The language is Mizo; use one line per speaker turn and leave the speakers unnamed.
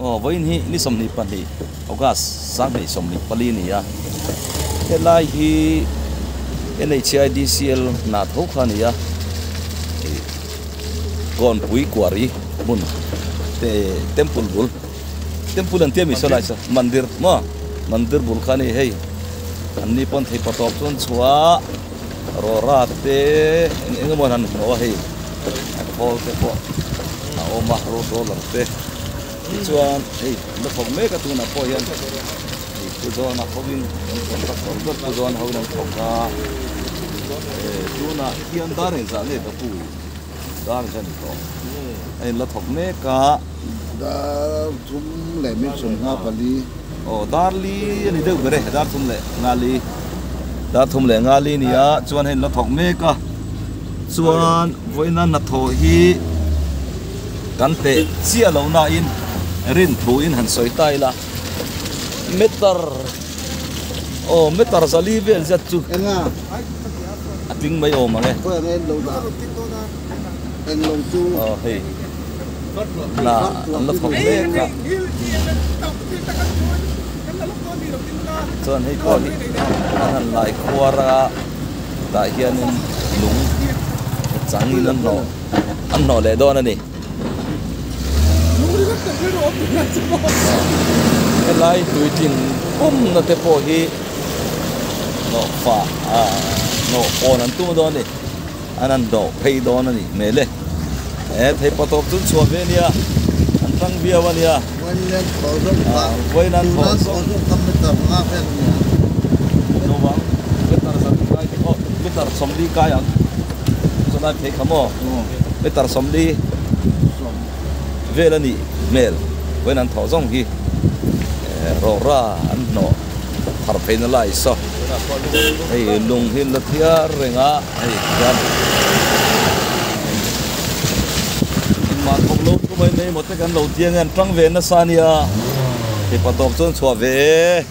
Aw vawiin hi ni 22 August 2024 a ni a, helai hi NHIDCL hna tho kha a ni a, ih Kawnpui Kuari hmun te temple bul temple an tia mi saw lai saw mandir maw mandir bul kha a ni hei an ni pawn thei patawp chuan chhuah rawra te eng eng emaw an hnawh a hei a khawl te pawh a awm a road roller te tichuan hei la thawk mek a tunah pawh hian hei pu zawna hovin an contractor ber pu zawna hovin an thawk a eh tunah hian dar engzah nge ka pu dar engzah ni tawh a in la thawk mek a.
Dar thum leh min sawm nga pali.
Aw dar li a ni deuh ber e dar thum leh nga li dar thum leh nga li a ni a chuan hei an la thawk mek a chuan vawiina hnathawh hi kan teh chiah loh nain rin thu in han sawi ta ila meter aw meter zali vel zet chu a tling mai awm ang e. Aw hei. Hna an la thawk mek a chuan hei pawh hi an han lai khuar a tah hianin lung changin an hnawh an hnawh leh dawn a ni helai tuitling pumna te pawh hi hnawh fah ah hnawh pawn an tum dawn a ni. An han dawh phei dawn a nih hmel e. He thei patawp chu an chhuah ve a nia, an tang viau a nia.
Vawiin thaw zawk kha,
Vawiin an thaw
zawk. Tuna thaw zawk kha meter nga vel a nia.
Lovang, meter zali kai te pawh, meter 40 kai ang. Chulai phei kha maw? Meter 40 vel a nih hmel. Vawiin an thaw zawng hi rawra an hnawh thar pheina lai saw. Hei lung hi an la thiar reng a. Hei hian engmah thawk lo thu mai mai emaw te kan lo ti ange an tang ve nasa ania mipa tawp chuan chhuah ve e.